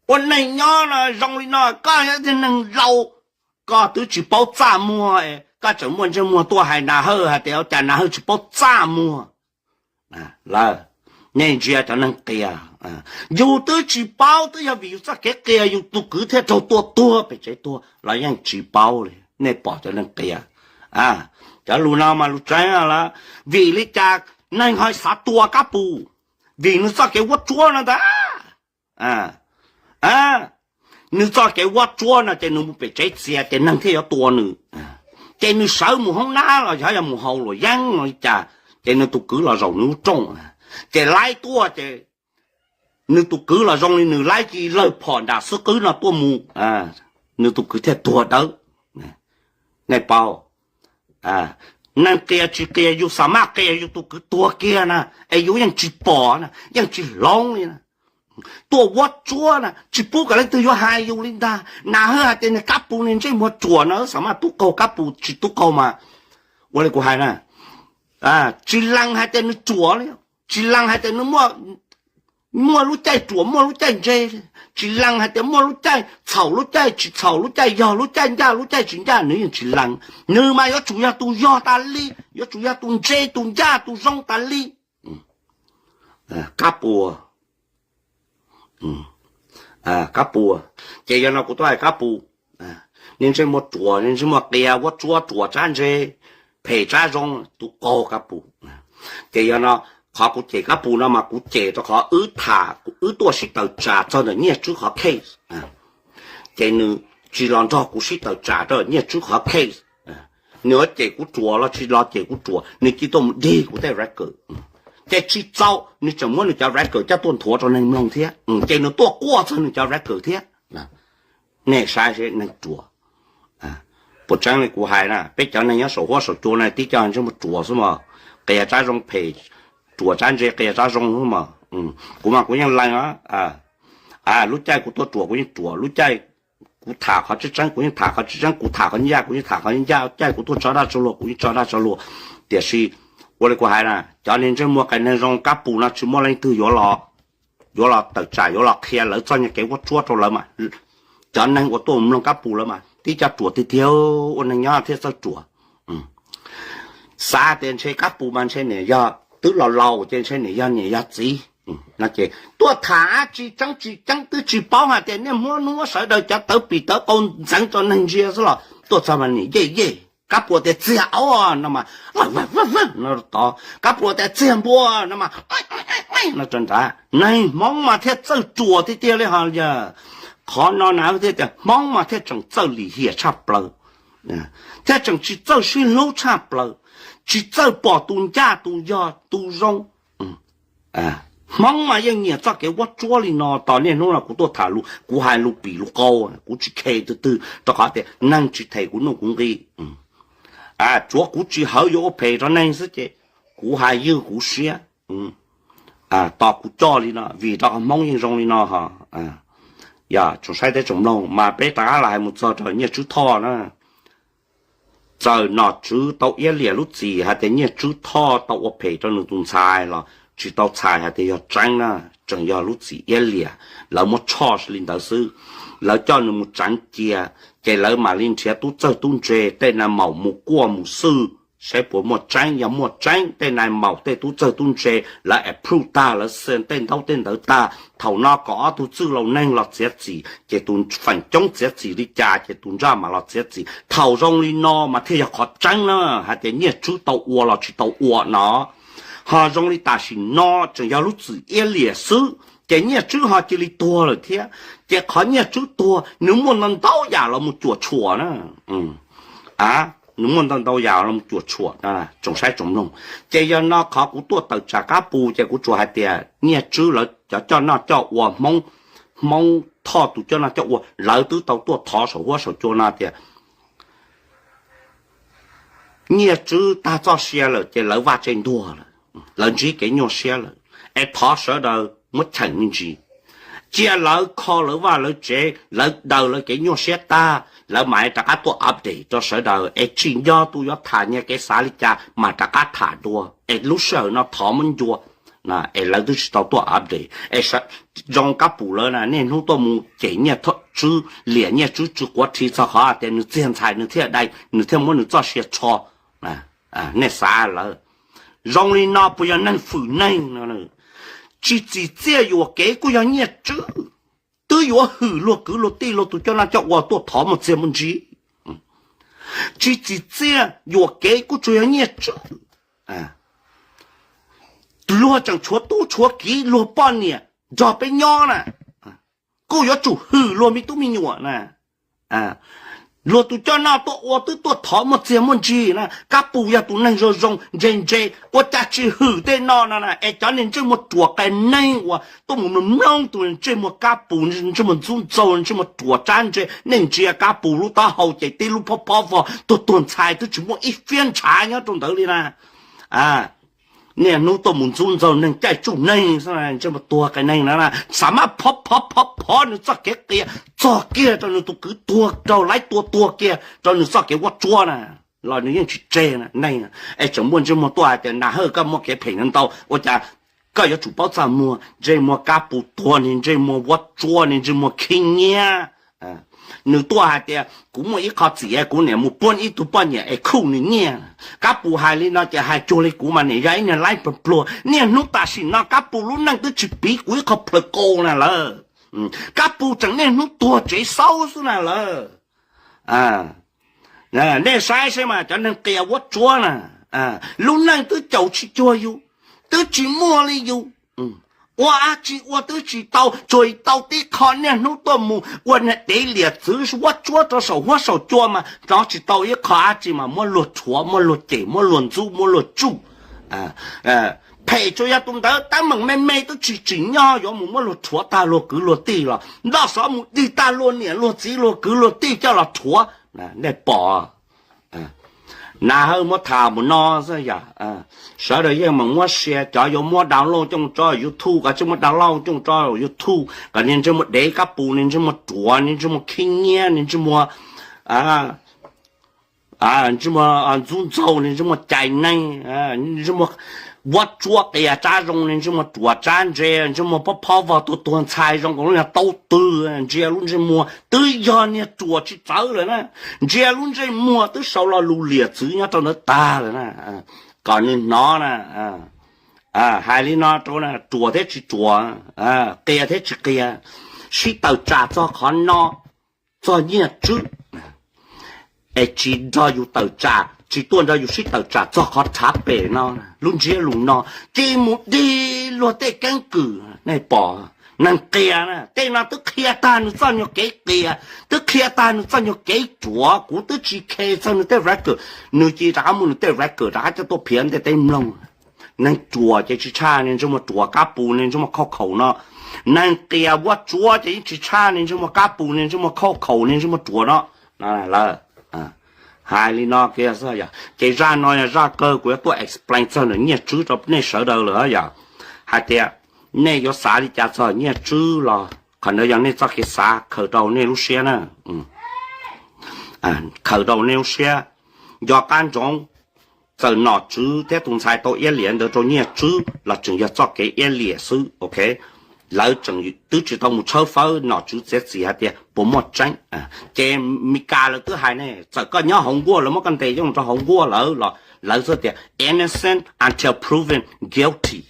Ua neeg nyob no zoo li no koj yog tiag neeg laus, koj twb tsis paub txaj muag, koj tseem muaj ntsej muag tuaj hais Nas Hawj hais tias ua cas Nas Hawj tsis paub txaj muag. Lawm, nej ntsia cov neeg qias, yus twb tsis paub, twb yog vim yus txoj kev qias yus tus kwv thiaj raug tua tuag pem tsev tuag los yeej tsis paub li. Nej pom cov neeg qias, cov lus no mas lus tseeb lawm. Vim li cas neeg ho xav tua Kab Pus? Vim nws txoj kev vuab tsuab no ntag. Nws txoj kev vuab tsuab no ces nws mus pem tsev txias ces neeg thiaj yuav tua nws. Ces nws sawv mus hoob nab los yog yog mus haus luam yeeb no li cas, ces nws tus kwv los zaum nws lub rooj, ces laib tuaj ces nws tus kwv los zoo li nws laib cia li lawg phom nram xub qwb no tuaj mus, nws tus kwv thiaj tuag dawb. Nej paub, neeg qias tsis qias yus xav maj qias yus tus kwv tuag kiag na, es yus yeej tsis pom na, yeej tsis hloov li na. Tuaj vuab tsuab na, tsis pub kom leej twg yuav hais yus li ntag. Nas Hawj hais tias niag Kab Pus niag ntsej muag ruam no xav maj tub qaug Kab Pus tsis tub qaug mas, ua li kuv hais na, tsis lees hais tias nws ruam li, tsis lees hais tias nws muaj lub caij ruam muaj lub caij ntse, tsis lees hais tias muaj lub caij txhaum lub caij tsis txhaum, lub caij yog lub caij ncaj lub caij tsis ncaj, nws yeej tsis lees. Nws mas yuav tsum yog tus yog tas li, yuav tsum yog tus ntse tus ncaj tus zoo tas li. Kab Pus, Kab Pus, ces yog no kuv tuaj hais Kab Pus, niag ntsej muag ruam, niag ntsej muag qias, vuab tsuab ruam tsab ntse, phem tsab zoo, tub qaug Kab Pus. Ces yog no, qhov kuv cem Kab Pus no mas kuv cem rau qhov wb tham, wb tuaj sib tawm tsam txog ntawm Nyiaj Tswb qhov case, ces nws tsis los nrog kuv sib tawm tsam rau Nyiaj Tswb qhov case. Nws yuav cem kuv ruam los tsis los cem kuv ruam, nws cia tuaj mus dig kuv tej record. Ces tsis txaus nws tseem muab nws cov record coj tuaj nthuav rau neeg mloog thiab, ces nws tuaj quaj txog nws cov record thiab. Nej saib seb neeg ruam. Puas tseeb li kuv hais na, peb cov neeg nyob saum huab saum cua na tib co ntsej muag ruam xwb mog, qias tsab zoo phem, ruam tsab ntse qias tsab zoo xwb mog. Kuv mas kuv yeej lees, lub caij kuv tuaj ruam kuv yeej ruam, lub caij kuv tham qhov tseeb tseeb kuv yeej tham qhov tseeb tseeb, kuv tham qhov ncaj kuv yeej tham qhov ncaj, caij kuv tuaj tso dag tso luag kuv yeej tso dag tso luag. Tiam sis ua li kuv hais na, cov niag ntsej muag qias neeg zoo Kab Pus no tsis muaj leej twg yuav los, yuav los tawm tsam yuav los qhia lawv txoj nyuag kev vuab tsuab rau lawv mas. Cov neeg uas tuaj mloog Kab Pus lawv mas tib co ruam tiag tiag, ua neeg nyob thiaj txawj ruam. Xav tias ntshe Kab Pus mas ntshe niam yog twb laus laus ces ntshe niam yog niam yog txiv no ces tuaj tham tsis tseeb tsis tseeb twb tsis paub hais tias niaj hmo hnub sawv daws cov tawv pim tawv qau ntxeev rau neeg ntsia xwb los tuaj txog mas niam yej yej. Kab Pus tias txiag aub no mas, no tod, Kab Pus tias txiag npua no mas, no rau nrad. Neeg Hmoob mas thiaj txawj ruam tiag tiag li ho yog. Qhov no na thiaj tias Hmoob mas thiaj tseem txawj lim hiam tshaj plaws, thiaj tseem tsis txawj sib hlub tshaj plaws, tsis txawj pom tus ncaj tus yog tus zoo. Hmoob mas yeej nyiam txoj kev vuab tsuab li no. Tos niaj hnub no kuv tuaj tham lus, kuv hais lus pim lus qau, kuv tsis khe twg twg rau qhov tias neeg tsis them kuv nuj kuv nqi. Tsuav kuv tsis hawv yuav ua phem rau neeg xwb ces kuv hais ywj kuv siab. Tos kuv coj li no vim rau qhov Hmoob yeej zoo li no ho. Yog tsoom saib thiab tsoom mloog mas peb rov qab los hais mus txog rau Nyiaj Tswb Thoj na. Txawm nom tswv tau iab liam lub txim hais tias Nyiaj Tswb Thoj tau ua phem rau nws tus ntxhais los tsis tau txhais hais tias yog tseeb na, tseem yog lub txim iab liam, lawv muab tshoj li ntawd xwb. Lawv coj nws mus tseev cia, ces lawv mam li nrhiav tub txawj tub ntse tej na maum mus kuaj mus xwj saib puas muaj tseeb. Yog muaj tseeb, tej nai maum, tej tub txawg tub ntse, lawv approve tag, lawv sign tej ntaub tej ntawv tag, thaum no kom ob tug txwj laus neeg los txiav txim, ces tus feem coob txiav txim li cas ces tus ntsaj mam los txiav txim. Thaum zoo li no mas thiaj yog qhov tseeb na, hais tias Nyiaj Tswb tau ua los tsis tau ua no. Ho zoo li tam sim no tseem yog lub txim iab liam xwb, ces Nyiaj Tswb ho cia li tuag lawm thiab. Ces qhov Nyiaj Tswb tuag nws muaj ntau ntau yam los mus cuam tshuam na. Nws muaj ntau ntau yam los mus cuam tshuam, tsoom saib tsoom mloog. Ces yog no qhov kuv tuaj tawm tsam Kab Pus ces kuv tsuas hais tias Nyiaj Tswb lawv cov coj noj coj ua, Hmoob, Hmoob Thoj tus coj noj coj ua, lawv twb tau tuaj thov saum huab saum cua no tias Nyiaj Tswb tag txoj sia lawm ces lawv vaj tse ntuag lawm, lawv ntsib kev nyuaj siab lawm, es thov sawv daws muab cheem me ntsis, cia lawv kho lawv vaj lawv tsev, lawv daws lawv kev nyuaj siab tag, lawv mam rov qab tuaj update rau sawv daws, es tsis nco tus yuav tham nyias kev xav li cas mam rov qab tham dua, es lub sij hawm no thov muab ncua. Es lawv twb tsis tau tuaj update. Es zoo Kab Pus lawv na, niaj hnub tuaj mus cem Nyiaj Tswb, liam Nyiaj Tswb tsw quav rhi txog qhov tias nws txiag ntxhais nws thiaj dai, nws thiaj muab nws txoj sia tsho. Nej xav lawm, zoo li no puas yog neeg hwm neeg no? Tsis txim txiaj yuam kev kuj yog Nyiaj Tswb, twb yuav hwm luag kwv luag tij luag tus coj noj coj ua tuaj thov muaj txiaj muaj ntsig. Tsis txim txiaj yuam kev kuj tsuas yog Nyiaj Tswb. Luag tseem tshuav tub tshuav kiv luag poj niam nrog peb nyob na, kuj yuav tsum hwm luag me tub me nyuam na. Luag tus coj noj tuaj ua twb tuaj thov muaj txiag muaj ntsig na, Kab Pus yog tus neeg zoo zoo ntse ntse, ua cas tsis hwm tej no no na? Es cov niag ntsej muag ruam qias neeg uas tuaj mus mloog mloog tus ntsej muag Kab Pus, ntsej muag ntxub ntxaug, ntsej muag ruam tsab ntse, nej ntsia Kab Pus lub taub hau ces tib lub phob phob vog tuag tuag ntxhais, twb tsis muaj ib fiab ntshav nyob rau ntawd li na. Niaj hnub tuaj mus ntxub ntxaug neeg caij tsuj neeg xwb, ntsej muag tuag qias neeg na, xav mas phov phov phov phov nws txoj kev qias txog kiag rau nws tus kwv tuag, raug laib tua tuag kiag rau nws txoj kev vuab tsuab na, los nws yeej tsis tseg na. Neeg es tseem muaj ntsej muag tuaj hais tias Na Hawj koj muaj kev phem ntau, ua cas koj yuav tsum paub txaj muag. Ntsej muag Kab Pus tuag, niag ntsej muag vuab tsuab, niag ntsej muag khib nyiab. Nws tuaj hais tias kuv muaj ib qho txiv, kuv niam mus puab ib tug poj niam es khuj nws nyiaj. Kab Pus hais li no ces hais cuag li kuv mas niam yog ib niag laib pluag pluag. Niaj hnub tam sim no Kab Pus lub neej twb tsis piv kuv ib qho plhaws qau na lawm. Kab Pus tseem niaj hnub tuag tsev xaub xwb na lawm. Nej saib saib mas cov neeg qias vuab tsuab na, lub neej twb caum tsis cuag yus, twb tsis muaj li yus, ua dab tsi ua twb tsis tau, tsuas tau tib qho niaj hnub tuaj mus ua niag dev liam txwv vuab tsuab rau saum huab saum cua mas hnov tsis tau ib qho dab tsi mas muab luag rhuav, muab luag cem, muab luag ntxub, muab luag tsuj. Phem tsuas yog tus ntawd teeb meem me me twb tsis tsim nyog yuav mus muab luag rhuav tag luag kwv luag tij los noj xov mus dig tag luag niam luag txiv luag kwv luag tij coj los rhuav. Nej pom, Na Hawj muab tham mus no xwb yom. Sawv daws yeej meem muab share, cov yuav muab download coj mus tso YouTube, kom tsis muab download coj mus tso YouTube, kom niag ntsej muag dev Kab Pus, niag ntsej muag ruam, niag ntsej muag khib nyiab, niag ntsej muag, ntsej muag ntxub ntxaug, niag ntsej muag cais neeg, ntsej muag vuab tsuab qias tsab zoo, niag ntsej muag ruam tsab ntse, ntsej muag phob phob vog tuag tuag ntxhais zoo nkaus lub niag taub twg, ntsia lub ntsej muag twb yog niag ruam tsis txawv lawm na, ntsia lub ntsej muag twb sau lo lus liam txwv nyob rau ntawd tag lawm na, kom nws hnov na. Hais li no rau ruam thiab tsis ruam, qias thiab tsis qias, sib tawm tsam txog qhov no, txog Nyiaj Tswb, es tsis nrog yus tawm tsam, tsis tuaj nrog yus sib tawm tsam txog qhov rhav pem no, lub ntsiab lus no, cia mus dig luag tej keeb kwm. Nej pom, neeg qias na, tej no twb qhia tag nws txoj nyuag kev qias, twb qhia tag nws txoj nyuag kev ruam, kuv twb tsis khe txog nws tej record, nws cia rov qab muab nws tej record rov qab coj tuaj phiav ntiaj teb mloog. Neeg ruam ces tsis tshaj niag ntsej muag ruam Kab Pus, niag ntsej muag khauj khaum no. Neeg qias vuab tsuab ces yeej tsis tshaj niag ntsej muag Kab Pus, niag ntsej muag khauj khaum, niag ntsej muag ruam no. Lawm, hais li no kiag xwb yom. Ces zaj no yog zaj kawg kuv yuav tuaj explain txog ntawm Nyiaj Tswb rau nej sawv daws lawm yom, hais tias nej yuav xav li cas txog Nyiaj Tswb los qhov ntawd yog nej txoj kev xav, khaws rau nej lub siab na. Khaws rau nej lub siab. Nco qab ntsoov, txawm nom tswv thiab tus ntxhais tau iab liam ntawd rau Nyiaj Tswb los tseem yog txoj kev iab liam xwb, ok. Lawv tseem twb tsis tau mus tshawb fawb, nom tswv txiav txim hais tias puas muaj tseeb. Ces Mes Kas lawv twb hais ne, txawm koj nyob hauv nkuaj, lawv muab koj ntes coj mus rau hauv nkuaj lawm los lawv xub tias innocent until proven guilty.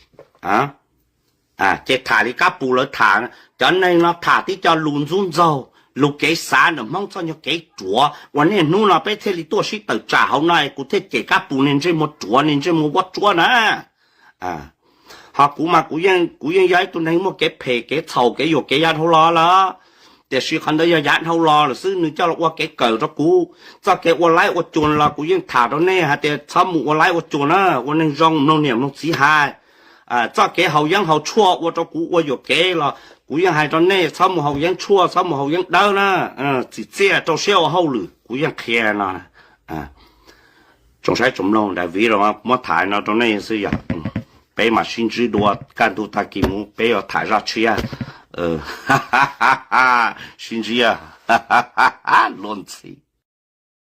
Ces tham li Kab Pus lawv tham, cov neeg no tham tib co lus ntxub ntxaug, lus kev xav ntawm Hmoob txoj nyuag kev ruam uas niaj hnub no peb thiaj li tuaj sib tawm tsam hauv no es kuv thiaj cem Kab Pus niag ntsej muag ruam, niag ntsej muag vuab tsuab na. Ho kuv mas kuv yeej yog ib tug neeg muaj kev phem kev txhaum kev yuam kev yav dhau los lawm, tiam sis qhov ntawd yog yav dhau los lawm xwb, nws coj los ua kev kawm rau kuv. Txoj kev ua laib ua cuag los kuv yeej tham rau nej hais tias txhob mus ua laib ua cuag na, ua neeg zoo mloog niam mloog txiv hais. Txoj kev haus yeeb haus tshuaj ua rau kuv ua yuam kev los kuv yeej hais rau nej txhob mus haus yeeb tshuaj, txhob mus haus yeeb dawb na, txim txiaj rau siab ua hauj lwm kuv yeej qhia no. Tsoom saib tsoom mloog, daim video no muab tham no rau nej xwb yog, peb mam sib ntsib dua kaj ntug tag kis mus peb yuav tham zaj tshiab. Sib ntsib, luag ntxhi.